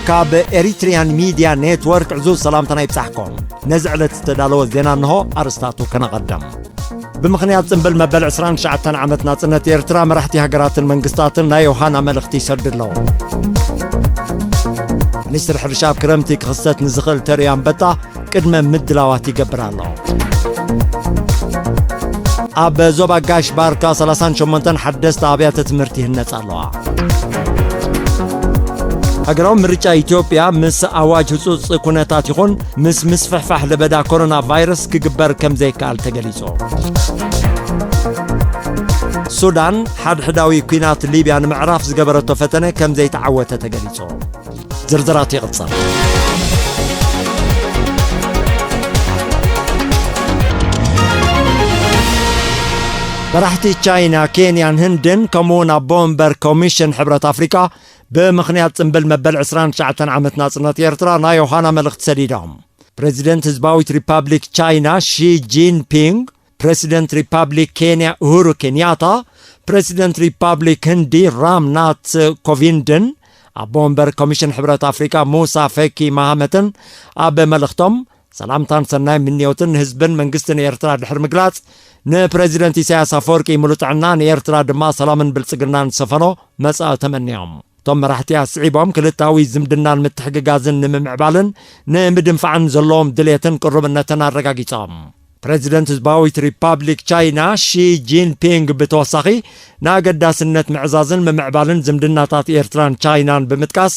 ካብ ኤሪትሪያን ሚድያ ኔትወርክ ዕዙዝ ሰላምታና ይብጻሕኩም። ነዚ ዕለት ዝተዳለወ ዜና እንሆ፣ ኣርእስታቱ ከነቐድም። ብምኽንያት ጽምብል መበል ዕስራን ትሽዓተን ዓመት ናጽነት ኤርትራ፣ መራሕቲ ሃገራትን መንግስታትን ናይ ዮሃና መልእኽቲ ይሰዱ ኣለዉ። ሚኒስትሪ ሕርሻ፣ ኣብ ክረምቲ ክኽሰት ንዝኽእል ተርእዮ ኣንበጣ ቅድመ ምድላዋት ይገብር ኣሎ። ኣብ ዞባ ጋሽ ባርካ ሰላሳን ሸሞንተን ሓደስቲ ኣብያተ ትምህርቲ ይህነጻ ኣለዋ። ሃገራዊ ምርጫ ኢትዮጵያ ምስ ኣዋጅ ህጹጽ ኩነታት ይኹን ምስ ምስፍሕፋሕ ለበዳ ኮሮና ቫይረስ ክግበር ከም ዘይከኣል ተገሊጹ። ሱዳን፣ ሓድሕዳዊ ኲናት ሊብያ ንምዕራፍ ዝገበረቶ ፈተነ ከም ዘይተዓወተ ተገሊጹ። ዝርዝራት ይቕጽል። መራሕቲ ቻይና፣ ኬንያን ህንድን፣ ከምኡውን ኣቦ ወንበር ኮሚሽን ሕብረት ኣፍሪቃ፣ ብምኽንያት ጽምብል መበል ዕስራን ትሽዓተን ዓመት ናጽነት ኤርትራ ናይ ዮሃና መልእኽቲ ሰዲዶም። ፕረዚደንት ህዝባዊት ሪፓብሊክ ቻይና ሺ ጂንፒንግ፣ ፕረሲደንት ሪፓብሊክ ኬንያ ኡሁሩ ኬንያታ፣ ፕረሲደንት ሪፓብሊክ ህንዲ ራም ናት ኮቪንድን ኣቦ ወንበር ኮሚሽን ሕብረት ኣፍሪቃ ሙሳ ፈኪ ማሃመትን ኣብ መልእኽቶም፣ ሰላምታን ሰናይ ምንዮትን ንህዝብን መንግስትን ኤርትራ ድሕሪ ምግላጽ፣ ንፕረዚደንት ኢሳያስ ኣፈወርቂ ሙሉእ ጥዕና፣ ንኤርትራ ድማ ሰላምን ብልጽግናን ዝሰፈኖ መጻኢ ተመንዮም። እቶም መራሕቲ ኣስዒቦም፣ ክልታዊ ዝምድናን ምትሕግጋዝን ንምምዕባልን ንምድንፋዕን ዘለዎም ድሌትን ቅሩብነትን ኣረጋጊጾም። ፕረዚደንት ህዝባዊት ሪፓብሊክ ቻይና ሺ ጂንፒንግ ብተወሳኺ፣ ንኣገዳስነት ምዕዛዝን ምምዕባልን ዝምድናታት ኤርትራን ቻይናን ብምጥቃስ፣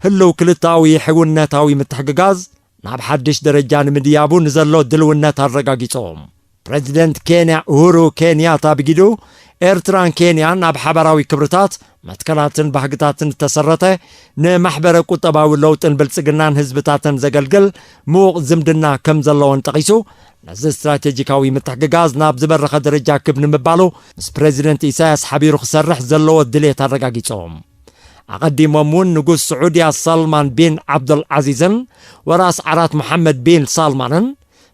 ህልው ክልታዊ ሕውነታዊ ምትሕግጋዝ ናብ ሓድሽ ደረጃ ንምድያቡ ንዘሎ ድልውነት ኣረጋጊጾም። ፕረዚደንት ኬንያ ኡሁሩ ኬንያታ ብጊዱ፣ ኤርትራን ኬንያን ኣብ ሓባራዊ ክብርታት፣ መትከላትን ባህግታትን እተሰረተ፣ ንማሕበረ ቁጠባዊ ለውጥን ብልጽግናን ህዝብታተን ዘገልግል ምዉቕ ዝምድና ከም ዘለዎን ጠቒሱ፣ ነዚ ስትራቴጂካዊ ምትሕግጋዝ ናብ ዝበረኸ ደረጃ ክብ ንምባሉ ምስ ፕረዚደንት ኢሳያስ ሓቢሩ ክሰርሕ ዘለዎ ድሌት ኣረጋጊጾም። ኣቐዲሞም እውን ንጉስ ስዑድያ ሳልማን ቢን ዓብዱል ዓዚዝን ወራስ ዓራት መሓመድ ቢን ሳልማንን፣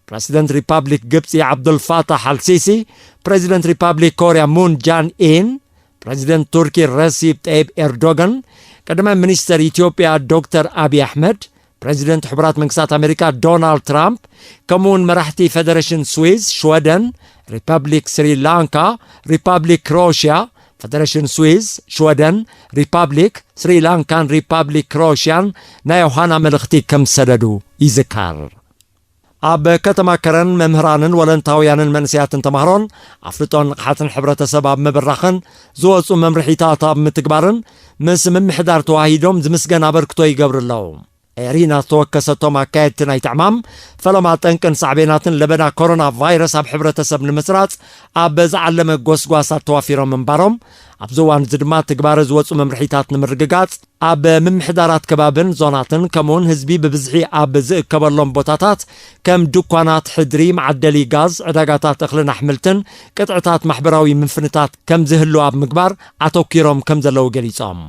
ፕረዚደንት ሪፓብሊክ ግብጺ ዓብዱል ፋታሕ ኣልሲሲ፣ ፕረዚደንት ሪፓብሊክ ኮርያ ሙን ጃን ኢን፣ ፕረዚደንት ቱርኪ ረሲፕ ጠይብ ኤርዶጋን፣ ቀዳማይ ሚኒስተር ኢትዮጵያ ዶክተር ኣብይ ኣሕመድ፣ ፕረዚደንት ሕቡራት መንግስታት ኣሜሪካ ዶናልድ ትራምፕ፣ ከምኡውን መራሕቲ ፈደረሽን ስዊዝ፣ ሽወደን፣ ሪፓብሊክ ስሪላንካ፣ ሪፓብሊክ ክሮሽያ፣ ፈደረሽን ስዊዝ፣ ሽወደን፣ ሪፓብሊክ ስሪላንካን ሪፓብሊክ ክሮሽያን ናይ ዮሃና መልእኽቲ ከም ዝሰደዱ ይዝከር። ኣብ ከተማ ከረን መምህራንን ወለንታውያንን መንእሰያትን ተማሃሮን ኣፍልጦን ንቕሓትን ሕብረተሰብ ኣብ ምብራኽን ዝወፁ መምርሒታት ኣብ ምትግባርን ምስ ምምሕዳር ተዋሂዶም ዝምስገን ኣበርክቶ ይገብሩ ኣለዉ። ኤሪና ዝተወከሰቶም ኣካየድቲ ናይቲ ዕማም፣ ፈለማ ጠንቅን ሳዕቤናትን ለበዳ ኮሮና ቫይረስ ኣብ ሕብረተሰብ ንምስራጽ ኣብ ዝዓለመ ጎስጓሳት ተዋፊሮም ምንባሮም፣ ኣብዚ እዋን እዚ ድማ ትግባረ ዝወጹ መምርሒታት ንምርግጋጽ፣ ኣብ ምምሕዳራት ከባብን ዞናትን፣ ከምኡውን ህዝቢ ብብዝሒ ኣብ ዝእከበሎም ቦታታት፣ ከም ድኳናት፣ ሕድሪ፣ መዓደሊ ጋዝ፣ ዕዳጋታት እኽልን ኣሕምልትን፣ ቅጥዕታት ማሕበራዊ ምፍንታት ከም ዝህሉ ኣብ ምግባር ኣተኲሮም ከም ዘለዉ ገሊጾም።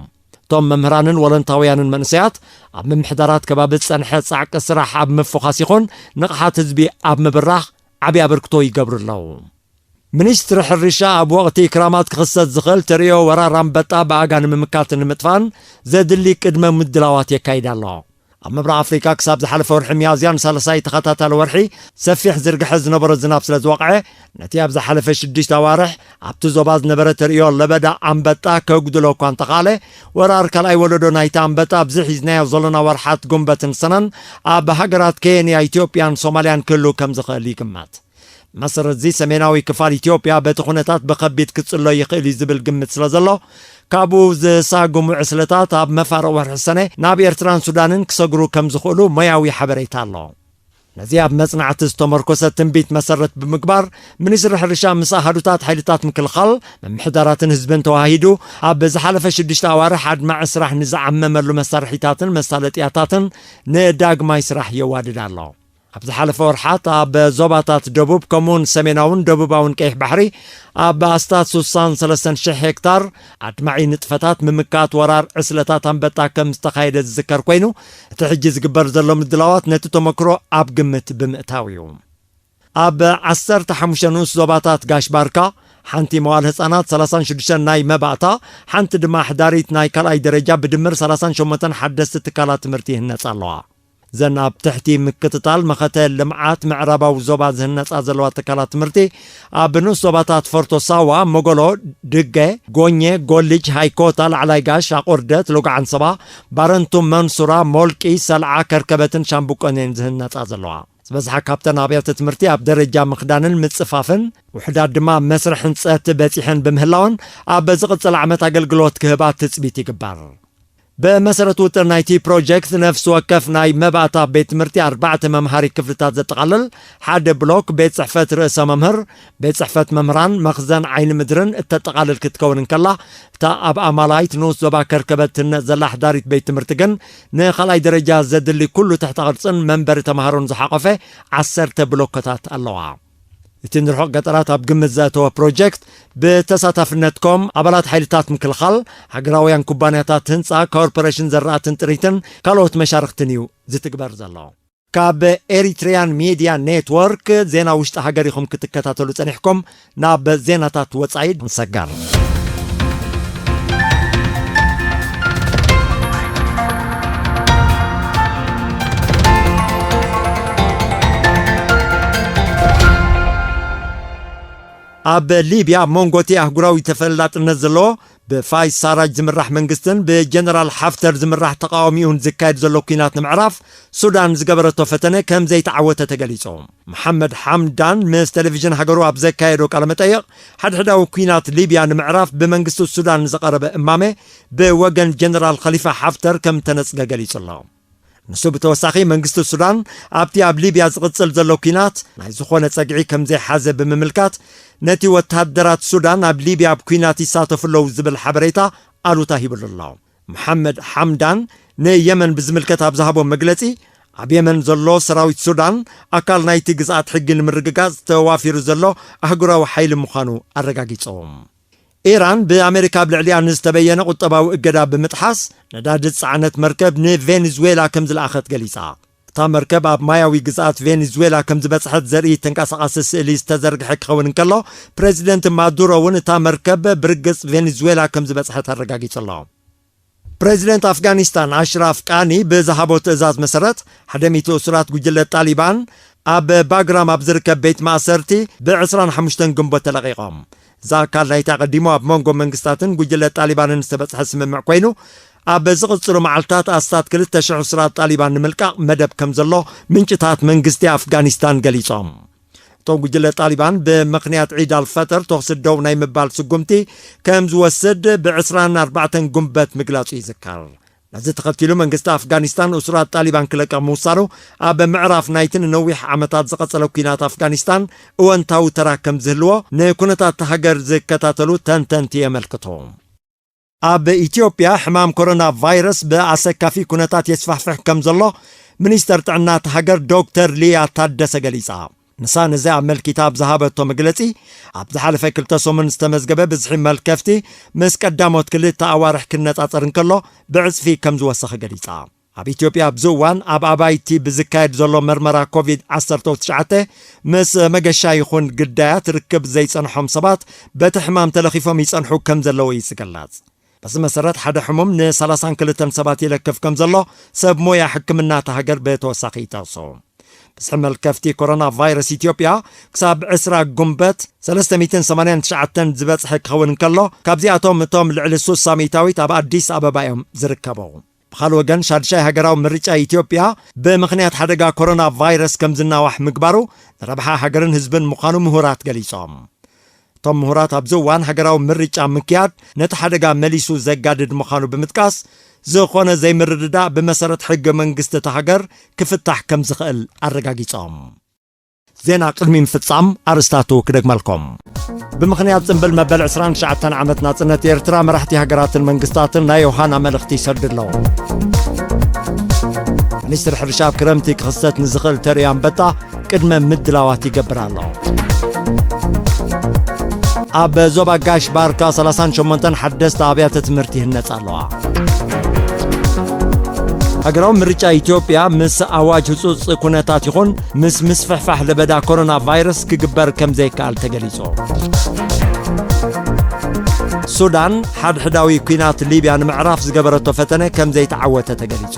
እቶም መምህራንን ወለንታውያንን መንእሰያት፣ ኣብ ምምሕዳራት ከባቢ ዝጸንሐ ጻዕቂ ስራሕ ኣብ ምፍዃስ ይኹን ንቕሓት ህዝቢ ኣብ ምብራኽ ዓቢ ኣበርክቶ ይገብሩ ኣለዉ። ሚኒስትሪ ሕርሻ፣ ኣብ ወቕቲ ክራማት ክኽሰት ዝኽእል ተርእዮ ወራር ኣንበጣ ብኣጋ ንምምካትን ንምጥፋእን ዘድሊ ቅድመ ምድላዋት የካይድ ኣሎ። ኣብ ምብራቕ ኣፍሪካ ክሳብ ዝሓለፈ ወርሒ ሚያዝያ ንሳልሳይ ተኸታታሊ ወርሒ ሰፊሕ ዝርግሐ ዝነበሮ ዝናብ ስለ ዝወቕዐ፣ ነቲ ኣብ ዝሓለፈ ሽዱሽተ ኣዋርሕ ኣብቲ ዞባ ዝነበረ ተርእዮ ለበዳ ኣንበጣ ከጉድሎ እኳ እንተኸኣለ፣ ወራር ካልኣይ ወለዶ ናይቲ ኣንበጣ ኣብዚ ሒዝናዮ ዘሎና ወርሓት ጉንበትን ሰነን ኣብ ሃገራት ኬንያ፣ ኢትዮጵያን ሶማልያን ክህሉ ከም ዝኽእል ይግመት። መሰረት እዚ ሰሜናዊ ክፋል ኢትዮጵያ በቲ ኩነታት ብኸቢድ ክጽሎ ይኽእል እዩ ዝብል ግምት ስለ ዘሎ፣ ካብኡ ዝሳግሙ ዕስለታት ኣብ መፋርቕ ወርሒ ሰነ ናብ ኤርትራን ሱዳንን ክሰግሩ ከም ዝኽእሉ ሞያዊ ሓበሬታ ኣሎ። ነዚ ኣብ መጽናዕቲ ዝተመርኮሰ ትንቢት መሰረት ብምግባር፣ ሚኒስትሪ ሕርሻ ምስ ኣሃዱታት ሓይልታት ምክልኻል፣ ምምሕዳራትን ህዝብን ተዋሂዱ ኣብ ዝሓለፈ ሽዱሽተ ኣዋርሕ ኣድማዒ ስራሕ ንዝዓመመሉ መሳርሒታትን መሳለጥያታትን ንዳግማይ ስራሕ የዋድድ ኣሎ። ኣብ ዝሓለፈ ወርሓት ኣብ ዞባታት ደቡብ ከምኡውን ሰሜናውን ደቡባውን ቀይሕ ባሕሪ ኣብ ኣስታት ስሳን ሰለስተን ሽሕ ሄክታር ኣድማዒ ንጥፈታት ምምካት ወራር ዕስለታት ኣንበጣ ከም ዝተኻየደ ዝዝከር ኮይኑ፣ እቲ ሕጂ ዝግበር ዘሎ ምድላዋት ነቲ ተመክሮ ኣብ ግምት ብምእታው እዩ። ኣብ ዓሰርተ ሓሙሽተ ንኡስ ዞባታት ጋሽ ባርካ ሓንቲ መዋል ህጻናት ሰላሳን ሽዱሽተን ናይ መባእታ፣ ሓንቲ ድማ ሕዳሪት ናይ ካልኣይ ደረጃ ብድምር ሰላሳን ሸሞንተን ሓደስቲ ትካላት ትምህርቲ ይህነጻ ኣለዋ። ዘን ኣብ ትሕቲ ምክትታል መኸተ ልምዓት ምዕራባዊ ዞባ ዝህነጻ ዘለዋ ትካላት ትምህርቲ ኣብ ንኡስ ዞባታት ፈርቶ ሳዋ፣ መጎሎ፣ ድገ፣ ጎኘ፣ ጎልጅ፣ ሃይኮታ፣ ላዕላይ ጋሽ፣ ኣቑርደት፣ ሎጋዓን ሰባ፣ ባረንቱ፣ መንሱራ፣ ሞልቂ፣ ሰልዓ፣ ከርከበትን ሻምብቆን እየን ዝህነጻ ዘለዋ። ዝበዝሓ ካብተን ኣብያተ ትምህርቲ ኣብ ደረጃ ምኽዳንን ምጽፋፍን፣ ውሑዳት ድማ ኣብ መስርሕ ህንጸት በጺሐን ብምህላወን፣ ኣብ ዝቕጽል ዓመት ኣገልግሎት ክህባ ትጽቢት ይግበር። ብመሰረት ውጥን ናይቲ ፕሮጀክት፣ ነፍሲ ወከፍ ናይ መባእታ ቤት ትምህርቲ ኣርባዕተ መምሃሪ ክፍልታት ዘጠቓልል፣ ሓደ ብሎክ፣ ቤት ጽሕፈት ርእሰ መምህር፣ ቤት ጽሕፈት መምህራን፣ መኽዘን ዓይኒ ምድርን እተጠቓልል ክትከውን እንከላ፣ እታ ኣብ ኣማላይት ንኡስ ዞባ ከርከበት ትህነጽ ዘላ ሕዳሪት ቤት ትምህርቲ ግን፣ ንኻልኣይ ደረጃ ዘድሊ ኩሉ ትሕተ ቅርጽን መንበሪ ተምሃሮን ዝሓቖፈ ዓሰርተ ብሎኮታት ኣለዋ። እቲ ንርሑቕ ገጠራት ኣብ ግምት ዘእተወ ፕሮጀክት፣ ብተሳታፍነትኩም ኣባላት ሓይልታት ምክልኻል፣ ሃገራውያን ኩባንያታት ህንጻ፣ ኮርፖሬሽን ዘራእትን ጥሪትን ካልኦት መሻርኽትን እዩ ዝትግበር ዘሎ። ካብ ኤሪትሪያን ሚድያ ኔትወርክ ዜና ውሽጢ ሃገር ኢኹም ክትከታተሉ ጸኒሕኩም። ናብ ዜናታት ወጻኢ ንሰጋር። ኣብ ሊብያ፣ ኣብ መንጎ እቲ ኣህጉራዊ ተፈላጥነት ዘለዎ ብፋይዝ ሳራጅ ዝምራሕ መንግስትን ብጀነራል ሓፍተር ዝምራሕ ተቃዋሚኡን ዝካየድ ዘሎ ኲናት ንምዕራፍ፣ ሱዳን ዝገበረቶ ፈተነ ከም ዘይተዓወተ ተገሊጹ። መሓመድ ሓምዳን ምስ ቴሌቪዥን ሃገሩ ኣብ ዘካየዶ ቃለ መጠይቕ፣ ሓድሕዳዊ ኲናት ሊብያ ንምዕራፍ ብመንግስቲ ሱዳን ንዝቐረበ እማመ፣ ብወገን ጀነራል ኸሊፋ ሓፍተር ከም ተነጽገ ገሊጹ ኣሎ። ንሱ ብተወሳኺ፣ መንግስቲ ሱዳን ኣብቲ ኣብ ሊብያ ዝቕጽል ዘሎ ኲናት ናይ ዝኾነ ጸግዒ ከም ዘይሓዘ ብምምልካት፣ ነቲ ወተሃደራት ሱዳን ኣብ ሊብያ ኣብ ኲናት ይሳተፉ ኣለዉ ዝብል ሓበሬታ ኣሉታ ሂብሉ ኣሎ። መሓመድ ሓምዳን ንየመን ብዝምልከት ኣብ ዝሃቦ መግለጺ፣ ኣብ የመን ዘሎ ሰራዊት ሱዳን ኣካል ናይቲ ግዝኣት ሕጊ ንምርግጋጽ ተዋፊሩ ዘሎ ኣህጉራዊ ሓይሊ ምዃኑ ኣረጋጊጹ። ኢራን ብኣሜሪካ ኣብ ልዕሊኣ ንዝተበየነ ቁጠባዊ እገዳ ብምጥሓስ፣ ነዳዲ ዝጸዓነት መርከብ ንቬኔዙዌላ ከም ዝለኣኸት ገሊጻ። እታ መርከብ ኣብ ማያዊ ግዝኣት ቬኔዙዌላ ከም ዝበጽሐት ዘርኢ ተንቀሳቓሲ ስእሊ ዝተዘርግሐ ክኸውን እንከሎ፣ ፕሬዚደንት ማዱሮ እውን እታ መርከብ ብርግጽ ቬኔዙዌላ ከም ዝበጽሐት ኣረጋጊጹ ኣሎ። ፕሬዚደንት ኣፍጋኒስታን ኣሽራፍ ቃኒ ብዝሃቦ ትእዛዝ መሰረት፣ ሓደ ሚእቲ እሱራት ጉጅለ ጣሊባን ኣብ ባግራም ኣብ ዝርከብ ቤት ማእሰርቲ ብዕስራን ሓሙሽተን ግንቦት ተለቒቖም። እዚ ኣካል ናይቲ ኣቐዲሙ ኣብ መንጎ መንግስታትን ጉጅለ ጣሊባንን ዝተበጽሐ ስምምዕ ኮይኑ፣ ኣብ ዝቕጽሉ መዓልታት ኣስታት ክልተ ሽሕ እሱራት ጣሊባን ንምልቃቕ መደብ ከም ዘሎ ምንጭታት መንግስቲ ኣፍጋኒስታን ገሊጾም። እቶም ጉጅለ ጣሊባን ብምኽንያት ዒድ ኣልፈጥር ተኹሲ ደው ናይ ምባል ስጉምቲ ከም ዝወስድ ብዕስራን ኣርባዕተን ግንቦት ምግላጹ ይዝከር። ነዚ ተኸቲሉ መንግስቲ ኣፍጋኒስታን እሱራት ጣሊባን ክለቅቕ ምውሳኑ ኣብ ምዕራፍ ናይቲ ንነዊሕ ዓመታት ዝቐጸለ ኲናት ኣፍጋኒስታን እወንታዊ ተራ ከም ዝህልዎ ንኩነታት እታ ሃገር ዝከታተሉ ተንተንቲ የመልክቱ። ኣብ ኢትዮጵያ ሕማም ኮሮና ቫይረስ ብኣሰካፊ ኩነታት የስፋሕፍሕ ከም ዘሎ ሚኒስተር ጥዕና እታ ሃገር ዶክተር ሊያ ታደሰ ገሊጻ። ንሳ ነዚ ኣመልኪታ ኣብ ዝሃበቶ መግለጺ፣ ኣብ ዝሓለፈ ክልተ ሰሙን ዝተመዝገበ ብዝሒ መልከፍቲ ምስ ቀዳሞት ክልተ ኣዋርሕ ክነጻጸር እንከሎ ብዕጽፊ ከም ዝወሰኸ ገሊጻ። ኣብ ኢትዮጵያ ኣብዚ እዋን ኣብ ኣባይቲ ብዝካየድ ዘሎ መርመራ ኮቪድ ዓሰርተ ትሽዓተ ምስ መገሻ ይኹን ግዳያት ርክብ ዘይጸንሖም ሰባት በቲ ሕማም ተለኺፎም ይጸንሑ ከም ዘለዉ እዩ ዝግለጽ። በዚ መሰረት ሓደ ሕሙም ንሰላሳን ክልተን ሰባት ይለክፍ ከም ዘሎ ሰብ ሞያ ሕክምና እታ ሃገር ብተወሳኺ ይጠቕሱ። ብዝሒ መልከፍቲ ኮሮና ቫይረስ ኢትዮጵያ ክሳብ ዕስራ ግንቦት ሰለስተ ሚእትን ሰማንያን ትሽዓተን ዝበጽሐ ክኸውን እንከሎ፣ ካብዚኣቶም እቶም ልዕሊ ስሳ ሚእታዊት ኣብ ኣዲስ ኣበባ እዮም ዝርከቡ። ብኻልእ ወገን፣ ሻድሻይ ሃገራዊ ምርጫ ኢትዮጵያ ብምኽንያት ሓደጋ ኮሮና ቫይረስ ከም ዝናዋሕ ምግባሩ ንረብሓ ሃገርን ህዝብን ምዃኑ ምሁራት ገሊጾም። እቶም ምሁራት ኣብዚ እዋን ሃገራዊ ምርጫ ምክያድ ነቲ ሓደጋ መሊሱ ዘጋድድ ምዃኑ ብምጥቃስ፣ ዝኾነ ዘይምርድዳእ ብመሰረት ሕገ መንግስቲ እታ ሃገር ክፍታሕ ከም ዝኽእል ኣረጋጊጾም። ዜና ቅድሚ ምፍጻም ኣርእስታቱ ክደግመልኩም። ብምኽንያት ጽምብል መበል ዕስራን ትሽዓተን ዓመት ናጽነት ኤርትራ፣ መራሕቲ ሃገራትን መንግስታትን ናይ ዮሃና መልእኽቲ ይሰዱ ኣለዉ። ሚኒስትሪ ሕርሻ ኣብ ክረምቲ ክኽሰት ንዝኽእል ተርእዮ ኣንበጣ ቅድመ ምድላዋት ይገብር ኣሎ። ኣብ ዞባ ጋሽ ባርካ ሰላሳን ሸሞንተን ሓደስቲ ኣብያተ ትምህርቲ ይህነጻ ኣለዋ። ሃገራዊ ምርጫ ኢትዮጵያ ምስ ኣዋጅ ህጹጽ ኩነታት ይኹን ምስ ምስፍሕፋሕ ለበዳ ኮሮና ቫይረስ ክግበር ከም ዘይከኣል ተገሊጹ። ሱዳን ሓድሕዳዊ ኲናት ሊብያ ንምዕራፍ ዝገበረቶ ፈተነ ከም ዘይተዓወተ ተገሊጹ።